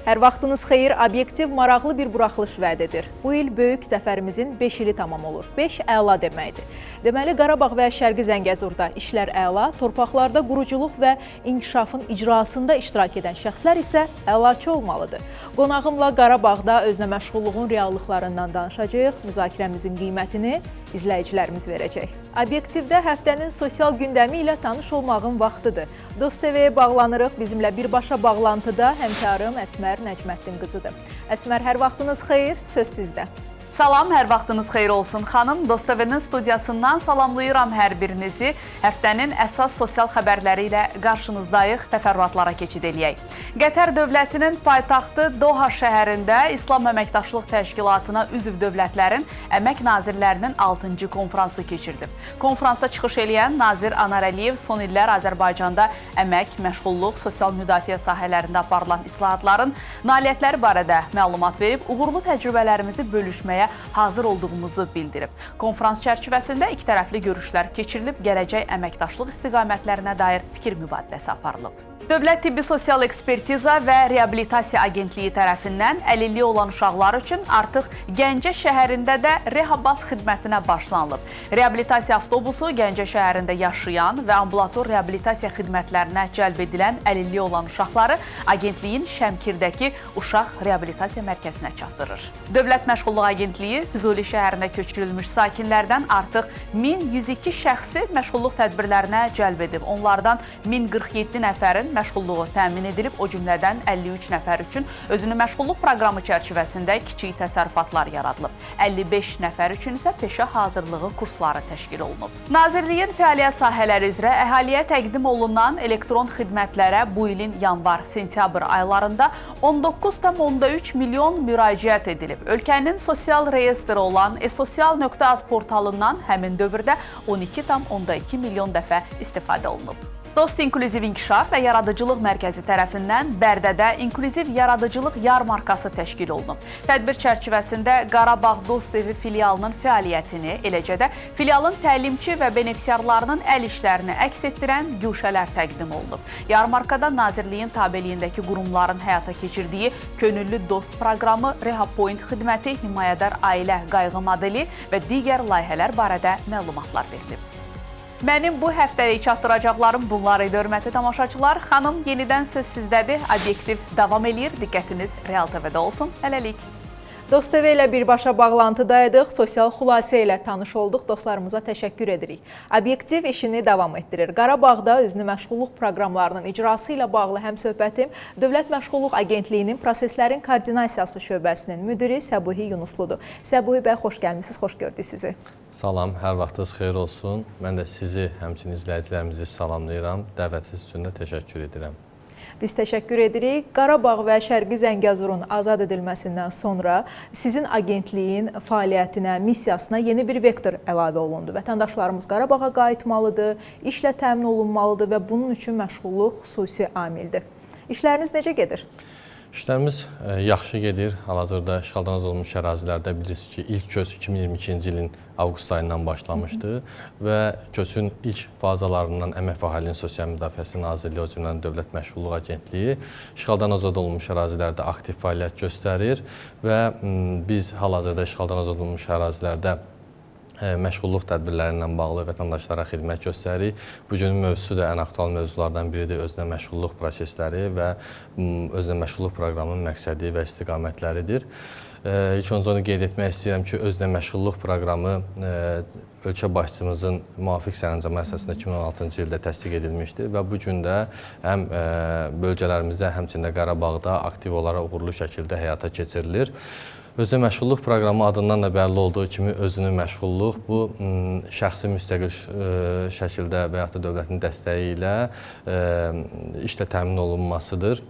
Hər vaxtınız xeyir, obyektiv maraqlı bir buraxılış vəd edir. Bu il böyük zəfərimizin 5 ili tamam olur. 5 əla deməkdir. Deməli, Qarabağ və Şərqi Zəngəzurda işlər əla, torpaqlarda quruculuq və inkişafın icrasında iştirak edən şəxslər isə əlaçı olmalıdır. Qonağımla Qarabağda özünə məşğulluğun reallıqlarından danışacağıq. Müzakirəmizin qiymətini izləyicilərimiz verəcək. Obyektivdə həftənin sosial gündəmi ilə tanış olmağın vaxtıdır. Dost TV-yə bağlanırıq. Bizimlə birbaşa bağlantıda həmkarım Əsmər Nəcməddin qızıdır. Əsmər, hər vaxtınız xeyir, söz sizdə. Salam, hər vaxtınız xeyir olsun xanım. Dost TV-nin studiyasından salamlayıram hər birinizi. Həftənin əsas sosial xəbərləri ilə qarşınızdayıq. Təfərrüatlara keçid eləyək. Qətər dövlətinin paytaxtı Doha şəhərində İslam Əməkdaşlıq Təşkilatına üzv dövlətlərin əmək nazirlərinin 6-cı konfransı keçirilib. Konfransda çıxış eləyən Nazir Anar Əliyev son illər Azərbaycanda əmək, məşğulluq, sosial müdafiə sahələrində aparılan islahatların nailiyyətləri barədə məlumat verib, uğurlu təcrübələrimizi bölüşməyə hazır olduğumuzu bildirib. Konfrans çərçivəsində iki tərəfli görüşlər keçirilib, gələcək əməkdaşlıq istiqamətlərinə dair fikir mübadiləsi aparılıb. Dövlət Tibbi Sosial Ekspertiza və Reabilitasiya Agentliyi tərəfindən əlilliyi olan uşaqlar üçün artıq Gəncə şəhərində də Rehabas xidmətinə başlanılıb. Reabilitasiya avtobusu Gəncə şəhərində yaşayan və ambulator reabilitasiya xidmətlərinə cəlb edilən əlilliyi olan uşaqları agentliyin Şəmkirdəki Uşaq Reabilitasiya Mərkəzinə çatdırır. Dövlət Məşğulluq Agentliyi Füzuli şəhərində köçürülmüş sakinlərdən artıq 1102 şəxsi məşğulluq tədbirlərinə cəlb edib. Onlardan 1047 nəfərin məşğulluğu təmin edilib, o cümlədən 53 nəfər üçün özünü məşğulluq proqramı çərçivəsində kiçik təsərrüfatlar yaradılıb. 55 nəfər üçün isə peşə hazırlığı kursları təşkil olunub. Nazirliyin fəaliyyət sahələri üzrə əhaliyə təqdim olunan elektron xidmətlərə bu ilin yanvar-sentyabr aylarında 19,3 milyon müraciət edilib. Ölkənin sosial reyestri olan esosial.az portalından həmin dövrdə 12,2 milyon dəfə istifadə olunub. Dost İnklüziv İnkişaf və Yaradıcılıq Mərkəzi tərəfindən Bərdədə İnklüziv Yaradıcılıq Yarmarkası təşkil olunub. Tədbir çərçivəsində Qarabağ Dost Evi filialının fəaliyyətini, eləcə də filialın təlimçi və benefisiarlarının əl işlərini əks etdirən güşələr təqdim olunub. Yarmarkada Nazirliyin tabeliyindəki qurumların həyata keçirdiyi Könüllü Dost proqramı, Rehapoint xidməti, Himayədar Ailə Qayğı modeli və digər layihələr barədə məlumatlar verilib. Mənim bu həftəlik çatdıracaqlarım bunlar idi, hörmətli tamaşaçılar. Xanım, yenidən söz sizdədir. Obyektiv davam eləyir. Diqqətiniz Real TV-də olsun. Hələlik. Dost TV ilə birbaşa bağlantıdaydıq, sosial xülasə ilə tanış olduq, dostlarımıza təşəkkür edirik. Obyektiv işini davam etdirir. Qarabağda özünü məşğulluq proqramlarının icrası ilə bağlı həmsöhbətim Dövlət Məşğulluq Agentliyinin Proseslərin Koordinasiyası şöbəsinin müdiri Səbuhi Yunusludur. Səbuhi bəy, xoş gəlmisiniz, xoş gördük sizi. Salam, hər vaxtınız xeyir olsun. Mən də sizi, həmçinin izləyicilərimizi salamlayıram. Dəvətiniz üçün də təşəkkür edirəm. Biz təşəkkür edirik. Qarabağ və Şərqi Zəngəzurun azad edilməsindən sonra sizin agentliyin fəaliyyətinə, missiyasına yeni bir vektor əlavə olundu. Vətəndaşlarımız Qarabağa qayıtmalıdır, işlə təmin olunmalıdır və bunun üçün məşğulluq xüsusi amildir. İşləriniz necə gedir? İşlərimiz yaxşı gedir. Hal-hazırda işğaldan azad olunmuş ərazilərdə bilirsiniz ki, ilk köç 2022-ci ilin avqust ayından başlamışdı və köçün ilk fazalarından Əmək və Əhalinin Sosial Müdafiəsi Nazirliyi, o cümlədən Dövlət Məşğulluq Agentliyi işğaldan azad olunmuş ərazilərdə aktiv fəaliyyət göstərir və biz hal-hazırda işğaldan azad olunmuş ərazilərdə məşğulluq tədbirləri ilə bağlı vətəndaşlara xidmət göstəririk. Bugünün mövzusu da ən aktual mövzulardan biridir, özünə məşğulluq prosesləri və özünə məşğulluq proqramının məqsədi və istiqamətləridir. İlk öncə onu qeyd etmək istəyirəm ki, özünə məşğulluq proqramı ölkə başçımızın müvafiq sərəncamı əsasında 2016-cı ildə təsdiq edilmişdir və bu gün də həm bölgələrimizdə, həmçinin də Qarabağda aktiv olaraq uğurlu şəkildə həyata keçirilir. Özünə məşğulluq proqramı adından da bəlli olduğu kimi özünü məşğulluq bu şəxsi müstəqil şəkildə və yaxud da dövlətin dəstəyi ilə işlə təmin olunmasıdır.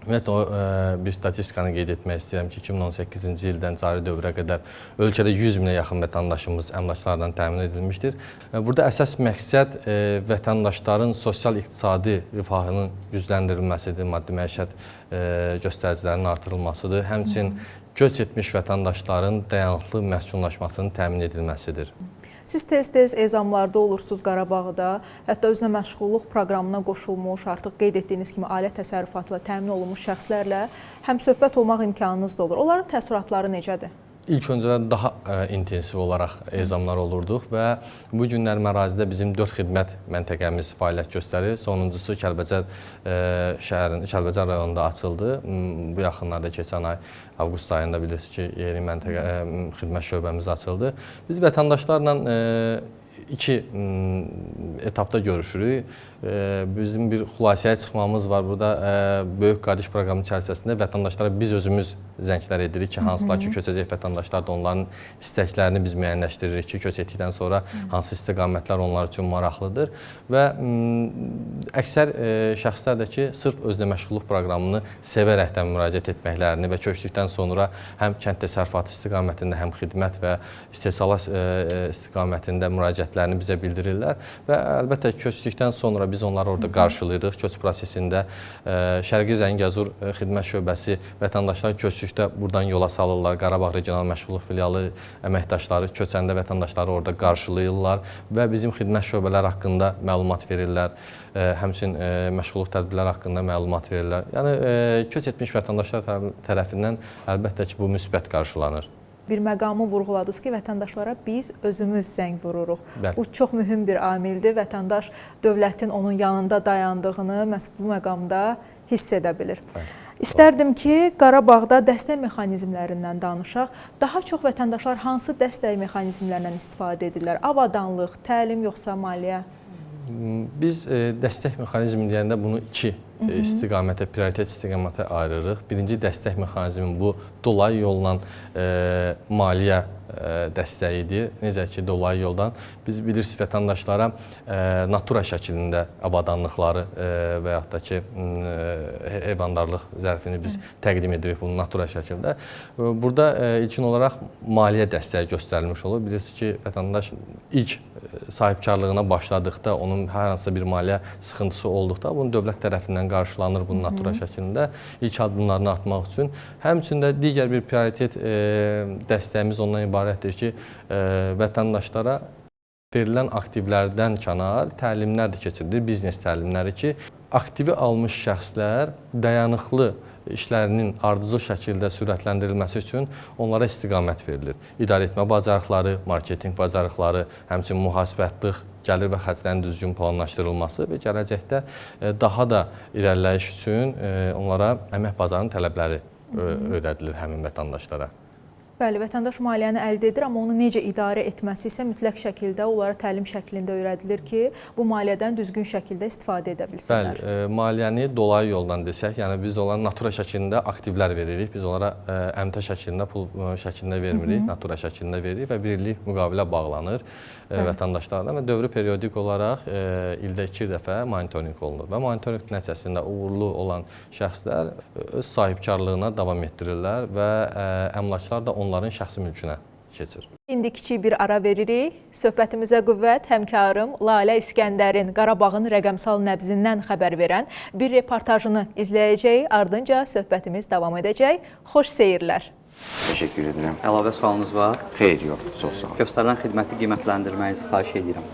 Ümumiyyətlə, bir statistikanı qeyd etmək istəyirəm ki, 2018-ci ildən cari dövrə qədər ölkədə 100 minə yaxın vətəndaşımız əmlaklardan təmin edilmişdir. Burada əsas məqsəd vətəndaşların sosial-iqtisadi rifahının gücləndirilməsidir, maddi məişət göstəricilərinin artırılmasıdır. Həmçinin göç etmiş vətəndaşların dayanıqlı məskunlaşmasının təmin edilməsidir. Siz tez-tez ezamlarda olursunuz Qarabağda, hətta özünə məşğulluq proqramına qoşulmuş, artıq qeyd etdiyiniz kimi ailə təsərrüfatı ilə təmin olunmuş şəxslərlə həmsöhbət olmaq imkanınız da olur. Onların təəssüratları necədir? İlk öncələr daha intensiv olaraq ezamlar olurduq və bu günlər ərazidə bizim 4 xidmət məntəqəmiz fəaliyyət göstərir. Sonuncusu Kəlbəcər şəhərinin, Kəlbəcər rayonunda açıldı. Bu yaxınlarda keçən ay avqust ayında bilirsiniz ki, yeni məntəqə xidmət şöbəmiz açıldı. Biz vətəndaşlarla iki etapda görüşürük. Bizim bir xülasəyə çıxmamız var. Burada Böyük Qayıdış proqramı çərçivəsində vətəndaşlara biz özümüz zənglər edirik ki, hansılar ki, köçəcək vətəndaşlar da onların istəklərini biz müəyyənləşdiririk ki, köç etdikdən sonra hansı istiqamətlər onlar üçün maraqlıdır. Və əksər şəxslər də ki, sırf özünə məşğulluq proqramını sevərəkdən müraciət etməklərini və köçdükdən sonra həm kənd təsərrüfatı istiqamətində, həm xidmət və istehsalat istiqamətində müraciətlərini bizə bildirirlər və əlbəttə köçdükdən sonra biz onları orada qarşılayırıq. Köç prosesində Şərqi Zəngəzur Xidmət Şöbəsi vətəndaşlar köçdükdə buradan yola salırlar. Qarabağ Regional Məşğulluq Filialı əməkdaşları köçəndə vətəndaşları orada qarşılayırlar və bizim xidmət şöbələri haqqında məlumat verirlər. Həmçinin məşğulluq tədbirləri haqqında məlumat verirlər. Yəni köç etmiş vətəndaşlar tərəfindən əlbəttə ki, bu müsbət qarşılanır. Bir məqamı vurğuladınız ki, vətəndaşlara biz özümüz zəng vururuq. Bəli. Bu çox mühüm bir amildir. Vətəndaş dövlətin onun yanında dayandığını məhz bu məqamda hiss edə bilir. Bəli. İstərdim ki, Qarabağda dəstək mexanizmlərindən danışaq. Daha çox vətəndaşlar hansı dəstək mexanizmlərindən istifadə edirlər? Avadanlıq, təlim yoxsa maliyyə? Biz dəstək mexanizmi deyəndə bunu iki istiqamətə, prioritet istiqamətə ayırırıq. Birinci dəstək mexanizmi bu dolayı yolla maliyyə dəstəyidir. Necə ki, dolayı yoldan biz bilirsiniz vətəndaşlara natura şəklində avadanlıqları və yaxud da ki, heyvandarlıq zərfini biz təqdim edirik bunu natura şəkildə. Burada ilkin olaraq maliyyə dəstəyi göstərilmiş olur. Bilirsiniz ki, vətəndaş ilk sahibkarlığına başladıqda, onun hər hansısa bir maliyyə sıxıntısı olduqda, bunu dövlət tərəfindən qarşılanır bunu natura şəklində ilk addımlarını atmaq üçün. Həmçinin də digər bir prioritet dəstəyimiz ondan ibarətdir ki, vətəndaşlara verilən aktivlərdən kənar təlimlər də keçirilir, biznes təlimləri ki, aktivi almış şəxslər dayanıqlı işlərinin ardıcıl şəkildə sürətləndirilməsi üçün onlara istiqamət verilir. İdarə etmə bacarıqları, marketinq bacarıqları, həmçinin mühasibətlıq, gəlir və xərclərin düzgün planlaşdırılması və gələcəkdə daha da irəliləyiş üçün onlara əmək bazarının tələbləri öyrədilir həmin vətəndaşlara. Bəli, vətəndaş maliyyəni əldə edir, amma onu necə idarə etməsi isə mütləq şəkildə onlara təlim şəklində öyrədilir ki, bu maliyyədən düzgün şəkildə istifadə edə bilsinlər. Bəli, maliyyəni dolayı yoldan desək, yəni biz onlara natura şəklində aktivlər veririk, biz onlara əmtə şəklində, pul şəklində vermirik, natura şəklində veririk və bir illik müqavilə bağlanır vətəndaşlarla və dövrü periodik olaraq ildə 2 dəfə monitorinq olunur və monitorinq nəticəsində uğurlu olan şəxslər öz sahibkarlığına davam etdirirlər və əmlaklar da onların şəxsi mülkünə keçir. İndi kiçik bir ara veririk. Söhbətimizə qüvvət həmkarım Lalə İskəndərin Qarabağın rəqəmsal nəbzindən xəbər verən bir reportajını izləyəcəyik. Ardınca söhbətimiz davam edəcək. Xoş seyirlər. Təşəkkür edirəm. Əlavə sualınız var? Xeyr, yox, çox sağ olun. Göstərilən xidməti qiymətləndirməyinizi xahiş edirəm.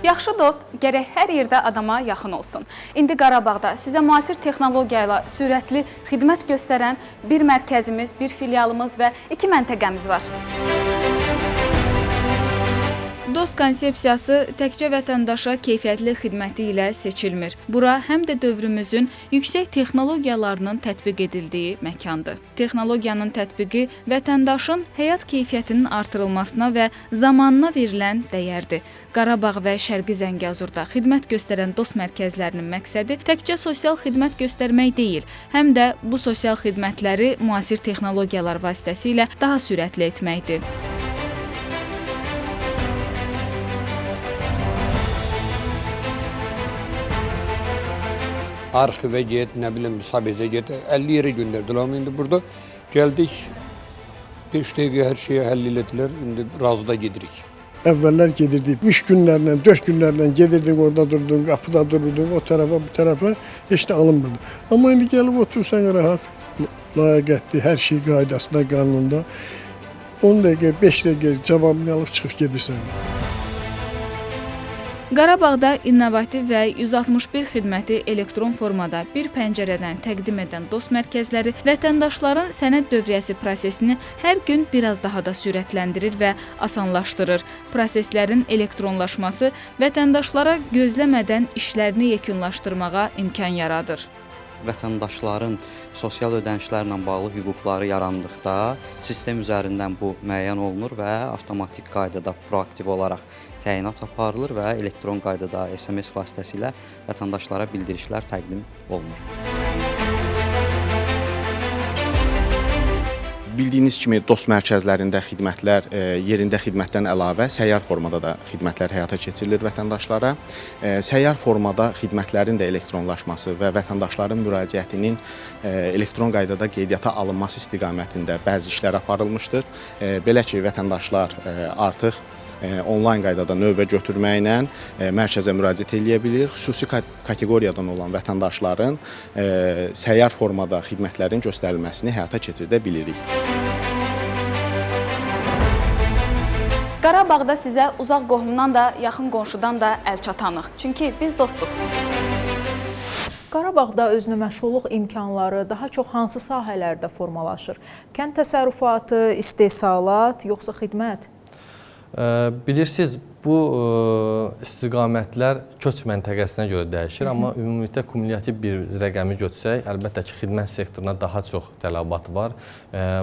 Yaxşı dost gərək hər yerdə adama yaxın olsun. İndi Qarabağda sizə müasir texnologiya ilə sürətli xidmət göstərən bir mərkəzimiz, bir filialımız və 2 məntəqəmiz var. Dost konsepsiyası təkcə vətəndaşa keyfiyyətli xidməti ilə seçilmir. Bura həm də dövrümüzün yüksək texnologiyalarının tətbiq edildiyi məkandır. Texnologiyanın tətbiqi vətəndaşın həyat keyfiyyətinin artırılmasına və zamanına verilən dəyərdir. Qarabağ və Şərqi Zəngəzurda xidmət göstərən dost mərkəzlərinin məqsədi təkcə sosial xidmət göstərmək deyil, həm də bu sosial xidmətləri müasir texnologiyalar vasitəsilə daha sürətli etməkdir. Arxivə get, nə bilim, Sabezə get, 50 yerə göndərdilər. Amma indi burada gəldik, 5 dəqiqə hər şeyi həll elədilər, indi razı da gedirik. Əvvəllər gedirdik, 3 günlərlə, 4 günlərlə gedirdik, orada durdun, qapıda dururdun, o tərəfə, bu tərəfə, heç nə alınmırdı. Amma indi gəlib otursan rahat, layiqətli, hər şey qaydasında, qanunda. 10 dəqiqə, 5 dəqiqə cavabını alıb çıxıb gedirsən. Qarabağda innovativ və 161 xidməti elektron formada bir pəncərədən təqdim edən dost mərkəzləri vətəndaşların sənəd dövriyyəsi prosesini hər gün biraz daha da sürətləndirir və asanlaşdırır. Proseslərin elektronlaşması vətəndaşlara gözləmədən işlərini yekunlaşdırmağa imkan yaradır. Vətəndaşların sosial ödənişlərlə bağlı hüquqları yarandıqda sistem üzərindən bu müəyyən olunur və avtomatik qaydada proaktiv olaraq təyinat aparılır və elektron qaydada SMS vasitəsilə vətəndaşlara bildirişlər təqdim olunur. Bildiyiniz kimi dost mərkəzlərində xidmətlər yerində xidmətdən əlavə səyyar formada da xidmətlər həyata keçirilir vətəndaşlara. Səyyar formada xidmətlərin də elektronlaşması və vətəndaşların müraciətinin elektron qaydada qeydiyyata alınması istiqamətində bəzi işlər aparılmışdır. Belə ki, vətəndaşlar artıq onlayn qaydada növbə götürməklə mərkəzə müraciət eləyə bilir. Xüsusi kateqoriyadan olan vətəndaşların səyyar formada xidmətlərin göstərilməsini həyata keçirdə bilirik. Qarabağda sizə uzaq qohumdan da, yaxın qonşudan da əl çatanıq. Çünki biz dostuq. Qarabağda özünə məşğulluq imkanları daha çox hansı sahələrdə formalaşır? Kənd təsərrüfatı, istehsalat, yoxsa xidmət? Bilirsiniz, bu istiqamətlər köç məntəqəsinə görə dəyişir, amma ümumilikdə kumulyativ bir rəqəmi götürsək, əlbəttə ki, xidmət sektoruna daha çox tələbat var.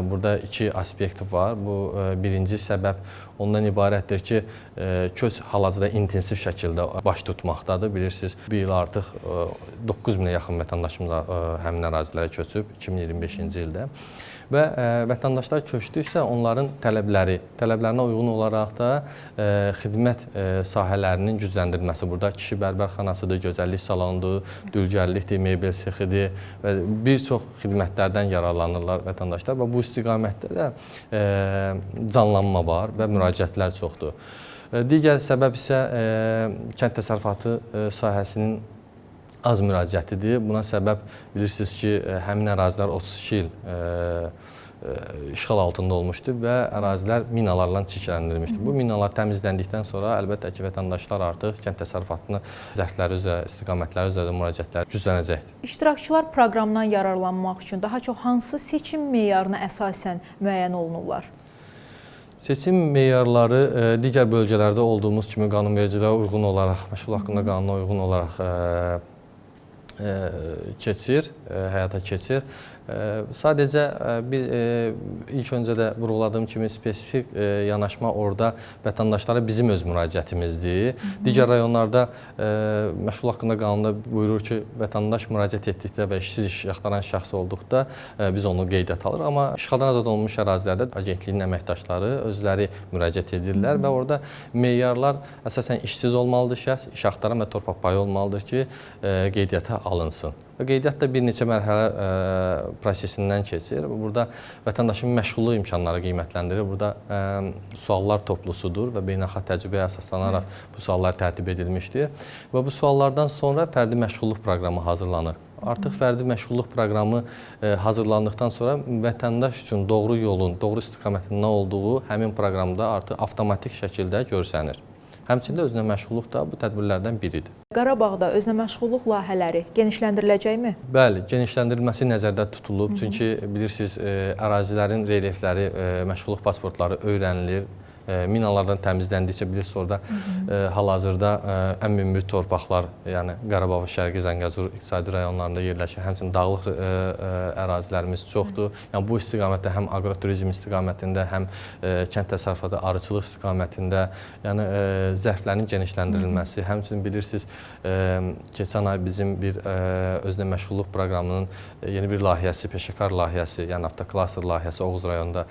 Burada iki aspekt var. Bu birinci səbəb ondan ibarətdir ki, köç hal-hazırda intensiv şəkildə baş tutmaqdadır. Bilirsiniz, bir il artıq 9 minə yaxın vətəndaşımız həmin ərazilərə köçüb 2025-ci ildə. Və vətəndaşlar köçdüksə onların tələblərinə uyğun olaraq da xidmət sahələrinin gücləndirilməsi. Burada kişi bərbərxanasıdır, gözəllik salonudur, dülgərlikdir, mebel sexidir və bir çox xidmətlərdən yararlanırlar vətəndaşlar və bu istiqamətdə də canlanma var və müraciətlər çoxdur. Digər səbəb isə kənd təsərrüfatı sahəsinin az müraciətidir. Buna səbəb bilirsiniz ki, həmin ərazilər 32 il işğal altında olmuşdu və ərazilər minalarla çirkləndirilmişdi. Bu minalar təmizləndikdən sonra əlbəttə ki, vətəndaşlar artıq kənd təsərrüfatını zərfləri üzrə, istiqamətləri üzrə də müraciətlər güclənəcəkdir. İştirakçılar proqramdan yararlanmaq üçün daha çox hansı seçim meyarına əsasən müəyyən olunurlar? Seçim meyarları digər bölgələrdə olduğumuz kimi qanunvericiliyə uyğun olaraq, məşğulluq haqqında qanuna uyğun olaraq keçir, həyata keçir. Sadəcə bir ilk öncə də vurğuladığım kimi spesifik yanaşma orada vətəndaşlara bizim öz müraciətimizdir. Digər rayonlarda məşğulluq haqqında qanunda buyurur ki, vətəndaş müraciət etdikdə və işsiz iş axtaran şəxs olduqda biz onu qeydiyyata alırıq. Amma işğaldan azad olunmuş ərazilərdə agentliyin əməkdaşları özləri müraciət edirlər və orada meyarlar əsasən işsiz olmalıdır şəxs, iş axtaran və torpaq payı olmalıdır ki, qeydiyyata alınsın. Və qeydiyyat da bir neçə mərhələ prosesindən keçir. Burada vətəndaşın məşğulluq imkanları qiymətləndirilir. Burada suallar toplusudur və beynəlxalq təcrübəyə əsaslanaraq bu suallar tərtib edilmişdir. Və bu suallardan sonra fərdi məşğulluq proqramı hazırlanır. Artıq fərdi məşğulluq proqramı hazırlandıqdan sonra vətəndaş üçün doğru yolun, doğru istiqamətin nə olduğu həmin proqramda artıq avtomatik şəkildə görsənir. Həmçinin də özünə məşğulluq da bu tədbirlərdən biridir. Qarabağda özünə məşğulluq layihələri genişləndiriləcəkmi? Bəli, genişləndirilməsi nəzərdə tutulub. Çünki bilirsiniz, ərazilərin relyefləri, məşğulluq pasportları öyrənilir. Minalardan təmizləndikcə bilirsiniz, orada hal-hazırda ən münbit torpaqlar, yəni Qarabağ və Şərqi Zəngəzur iqtisadi rayonlarında yerləşir. Həmçinin dağlıq ərazilərimiz çoxdur. Yəni bu istiqamətdə həm agroturizm istiqamətində, həm kənd təsərrüfatı, arıçılıq istiqamətində, yəni zərflərin genişləndirilməsi, həmçinin bilirsiniz, keçən ay bizim bir özünə məşğulluq proqramının yeni bir layihəsi, peşəkar layihəsi, yəni avtoklaster layihəsi Oğuz rayonunda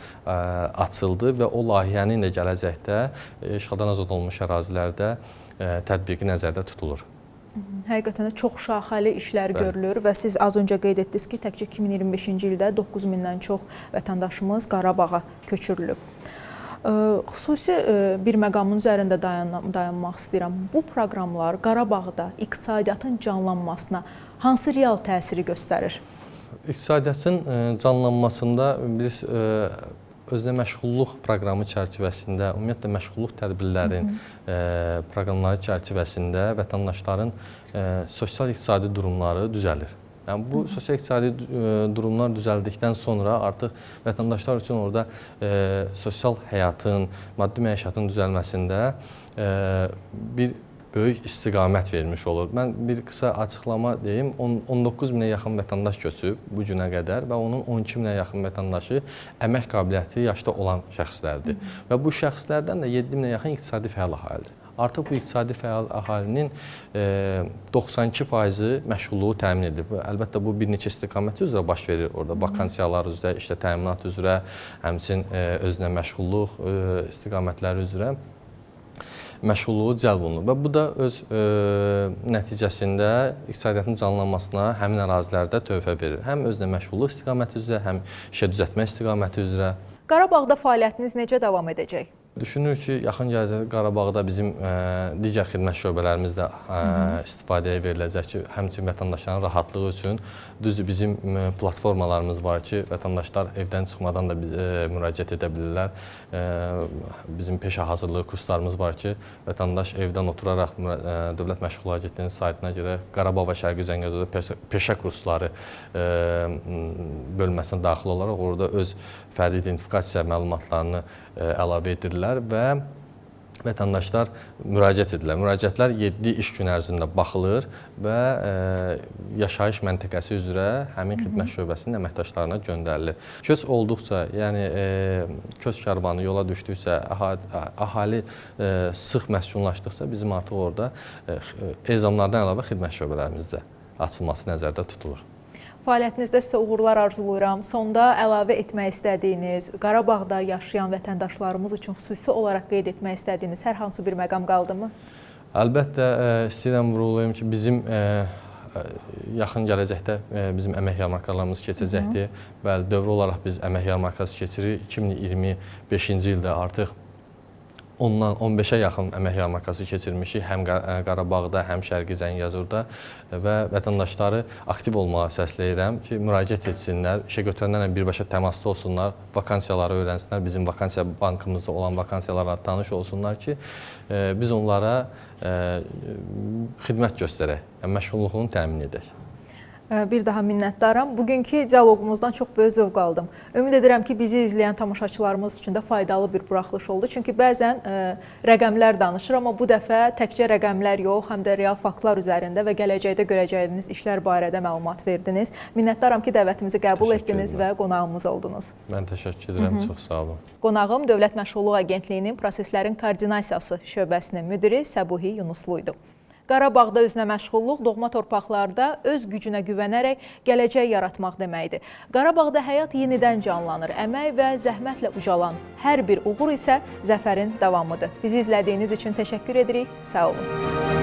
açıldı və o layihənin də gələcəkdə işğaldan azad olunmuş ərazilərdə tətbiqi nəzərdə tutulur. Həqiqətən də çox şaxəli işlər görülür və siz az öncə qeyd etdiniz ki, təkcə 2025-ci ildə 9000-dən çox vətəndaşımız Qarabağa köçürülüb. Xüsusi bir məqamın üzərində dayanmaq istəyirəm. Bu proqramlar Qarabağda iqtisadiyyatın canlanmasına hansı real təsiri göstərir? İqtisadiyyatın canlanmasında bilirsiniz, Özünə məşğulluq proqramı çərçivəsində, ümumiyyətlə məşğulluq tədbirlərinin proqramları çərçivəsində vətəndaşların sosial-iqtisadi durumları düzəlir. Yəni bu sosial-iqtisadi durumlar düzəldikdən sonra artıq vətəndaşlar üçün orada sosial həyatın, maddi məişətin düzəlməsində bir böyük istiqamət vermiş olur. Mən bir qısa açıqlama deyim. 19 minə yaxın vətəndaş köçüb bu günə qədər və onun 12 minə yaxın vətəndaşı əmək qabiliyyəti yaşda olan şəxslərdir. Və bu şəxslərdən də 7 minə yaxın iqtisadi fəal əhalidir. Artıq bu iqtisadi fəal əhalinin 92%-i məşğulluğu təmin edib. Əlbəttə bu bir neçə istiqamət üzrə baş verir orada. Vakansiyalar üzrə, işlə təminat üzrə, həmçinin özünə məşğulluq istiqamətləri üzrə məşğulluğu cəlb olunur və bu da öz nəticəsində iqtisadiyyatın canlanmasına həmin ərazilərdə töhfə verir. Həm özünə məşğulluq istiqaməti üzrə, həm işə düzəltmə istiqaməti üzrə. Qarabağda fəaliyyətiniz necə davam edəcək? Düşünürük ki, yaxın gələcəkdə Qarabağda bizim digər xidmət şöbələrimiz də istifadəyə veriləcək ki, həmçinin vətəndaşların rahatlığı üçün. Düzdür, bizim platformalarımız var ki, vətəndaşlar evdən çıxmadan da müraciət edə bilirlər. Bizim peşə hazırlığı kurslarımız var ki, vətəndaş evdən oturaraq Dövlət Məşğulluq Agentliyinin saytına girərək Qarabağ və Şərqi Zəngəzurda peşə kursları bölməsinə daxil olaraq orada öz fərdi identifikasiya məlumatlarını əlavə edirlər və vətəndaşlar müraciət edirlər. Müraciətlər 7 iş günü ərzində baxılır və yaşayış məntəqəsi üzrə həmin xidmət şöbəsinin əməkdaşlarına göndərilir. Köç olduqca, yəni köç karvanı yola düşdükcə, əhali sıx məskunlaşdıqca bizim artıq orada ezamlardan əlavə xidmət şöbələrimiz də açılması nəzərdə tutulur. Fəaliyyətinizdə sizə uğurlar arzulayıram. Sonda əlavə etmək istədiyiniz, Qarabağda yaşayan vətəndaşlarımız üçün xüsusi olaraq qeyd etmək istədiyiniz hər hansı bir məqam qaldı mı? Əlbəttə, istəyirəm vurğulayım ki, bizim yaxın gələcəkdə bizim əmək yarmarkalarımız keçəcəkdir. Bəli, dövrü olaraq biz əmək yarmarkası keçiririk. 2025-ci ildə artıq ondan 15-ə yaxın əmək yarmarkası keçirmişik, həm Qarabağda, həm Şərqi Zəngəzurda və vətəndaşları aktiv olmağa səsləyirəm ki, müraciət etsinlər, işə götürənlərlə birbaşa təmasda olsunlar, vakansiyaları öyrənsinlər, bizim vakansiya bankımızda olan vakansiyalarla tanış olsunlar ki, biz onlara xidmət göstərək, yəni məşğulluğunu təmin edək. Bir daha minnətdaram. Bugünkü dialoqumuzdan çox böyük zövq aldım. Ümid edirəm ki, bizi izləyən tamaşaçılarımız üçün də faydalı bir buraxılış oldu. Çünki bəzən rəqəmlər danışır, amma bu dəfə təkcə rəqəmlər yox, həm də real faktlar üzərində və gələcəkdə görəcəyiniz işlər barədə məlumat verdiniz. Minnətdaram ki, dəvətimizi qəbul etdiniz və qonağımız oldunuz. Mən təşəkkür edirəm, çox sağ olun. Qonağım Dövlət Məşğulluq Agentliyinin Proseslərin Koordinasiyası şöbəsinin müdiri Səbuhi Yunuslu idi. Qarabağda özünə məşğulluq, doğma torpaqlarda öz gücünə güvənərək gələcək yaratmaq deməkdir. Qarabağda həyat yenidən canlanır, əmək və zəhmətlə ucalan hər bir uğur isə zəfərin davamıdır. Bizi izlədiyiniz üçün təşəkkür edirik, sağ olun.